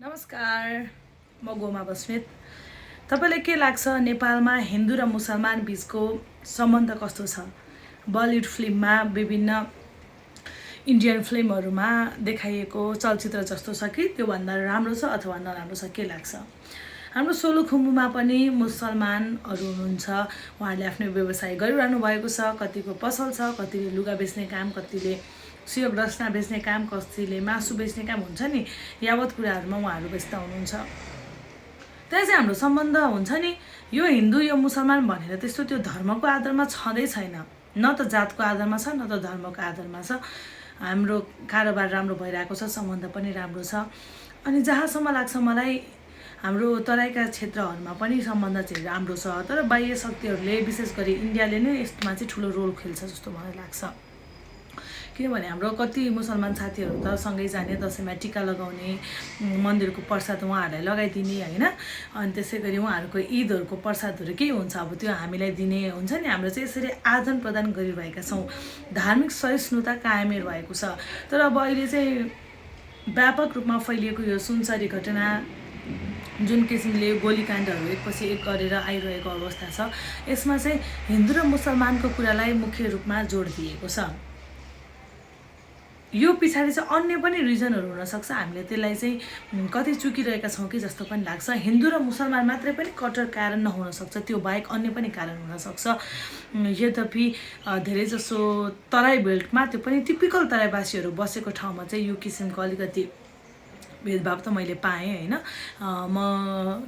नमस्कार, म गोमा बस्नेत। तपाईलाई के लाग्छ नेपालमा हिन्दू र मुसलमान बीचको सम्बन्ध कस्तो छ? बलिउड फिल्ममा विभिन्न इन्डियन फिल्महरुमा देखाइएको चलचित्र जस्तो छ कि त्यो भन्दा राम्रो छ अथवा नराम्रो छ, के लाग्छ? हाम्रो सोलुखुम्बुमा पनि मुसलमानहरु हुनुहुन्छ। उहाँहरूले आफ्नो व्यवसाय गरिरहनु भएको छ। कतिको पसल छ, कतिले लुगा बेच्ने काम, कतिले सियोग रसना बेच्ने काम, कतिले मासु बेच्ने काम हुन्छ नि, यावत कुराहरुमा उहाँहरू व्यस्त हुनुहुन्छ। त्यहाँ चाहिँ हाम्रो सम्बन्ध हुन्छ नि, यो हिन्दू यो मुसलमान भनेर त्यस्तो त्यो धर्मको आधारमा छँदै छैन। न त जातको आधारमा छ, न त धर्मको आधारमा छ। हाम्रो कारोबार राम्रो भइरहेको छ, सम्बन्ध पनि राम्रो छ। अनि जहाँसम्म लाग्छ मलाई हाम्रो तराईका क्षेत्रहरुमा पनि सम्बन्ध चाहिँ राम्रो छ, तर बाह्य शक्तिहरुले विशेष गरी इन्डियाले नै यसमा चाहिँ ठूलो रोल खेल्छ जस्तो मलाई लाग्छ। किनभने हाम्रो कति मुसलमान साथीहरु त सँगै जाने, दशैंमा टीका लगाउने, मन्दिरको प्रसाद उहाँहरूलाई लगाइदिने हैन, अनि त्यसैगरी उहाँहरूको ईदहरुको प्रसादहरु के हुन्छ अब त्यो हामीलाई दिने हुन्छ नि। हाम्रो चाहिँ यसरी आदान प्रदान गरिरहेका छौं। धार्मिक सहिष्णुता कायमै रहेको छ। तर अब अहिले चाहिँ व्यापक रूपमा फैलिएको यो सुनसरी घटना, जुन किसिमले गोलीकाण्डहरु एकपछि एक गरेर आइरहेको अवस्था छ, यसमा चाहिँ हिन्दू र मुसलमानको कुरालाई मुख्य रूपमा जोड दिएको छ। यो पछाडी चाहिँ अन्य पनि रिजनहरु हुन सक्छ। हामीले त्यसलाई चाहिँ कतै चुकिरहेका छौं कि जस्तो पनि लाग्छ। हिन्दू र मुसलमान मात्रै पनि कट्टर कारण नहुन सक्छ, त्यो बाहेक अन्य पनि कारण हुन सक्छ। यद्यपि धेरै जसो तराई बेल्टमा, त्यो पनि टिपिकल तराईवासीहरु बसेको ठाउँमा चाहिँ यो किसिमको अलिकति भेदभाव त मैले पाएँ हैन। म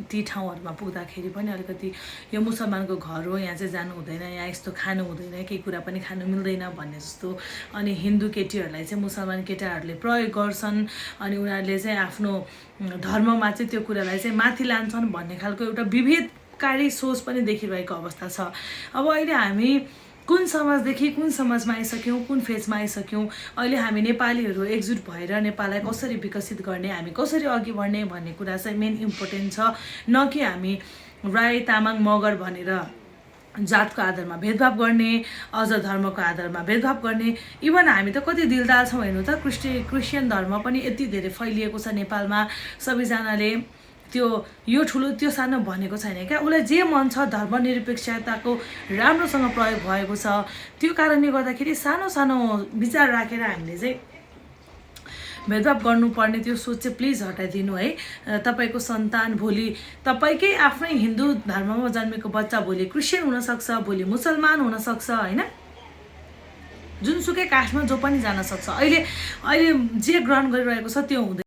ती ठाउँहरुमा पुग्दाखेरि पनि अलिकति यो मुसलमानको घर हो, यहाँ चाहिँ जानु हुँदैन, यहाँ यस्तो खानु हुँदैन, केही कुरा पनि खानु मिल्दैन भन्ने जस्तो। अनि हिन्दू केटीहरुलाई चाहिँ मुसलमान केटाहरुले प्रयोग गर्छन्, अनि उनीहरुले चाहिँ आफ्नो धर्ममा चाहिँ त्यो कुरालाई चाहिँ माथि लान्छन् भन्ने खालको एउटा विभेदकारी सोच पनि देखिरहेको अवस्था छ। अब अहिले हामी कुन समाजदेखि कुन समाजमा आइसक्यौं, कुन फेजमा आइसक्यौं। अहिले हामी नेपालीहरु एकजुट भएर नेपाललाई कसरी विकसित गर्ने, हामी कसरी अघि बढ्ने भन्ने कुरा चाहिँ मेन इम्पोर्टेन्ट छ, न कि हामी राई, तामाङ, मगर भनेर जातको आधारमा भेदभाव गर्ने, अझ धर्मको आधारमा भेदभाव गर्ने। इभन हामी त कति दिलदार छौं हेर्नु त। क्रिस्चियन धर्म पनि यति धेरै फैलिएको छ नेपालमा। सबैजनाले त्यो यो ठुलो त्यो सानो भनेको छैन क्या। उलाई जे मन छ, धर्मनिरपेक्षताको राम्रोसँग प्रयोग भएको छ। त्यो कारणले गर्दाखेरि सानो सानो विचार राखेर हामीले चाहिँ भेदभाव गर्नुपर्ने त्यो सोच चाहिँ प्लिज हटाइदिनु है। तपाईको सन्तान भोलि तपाईकै आफ्नै हिन्दू धर्ममा जन्मेको बच्चा भोलि क्रिस्चियन हुन सक्छ, भोलि मुसलमान हुन सक्छ हैन। जुनसुकै कास्टमा जो पनि जान सक्छ। अहिले जे ग्रहण गरिरहेको छ त्यो हुँदैन।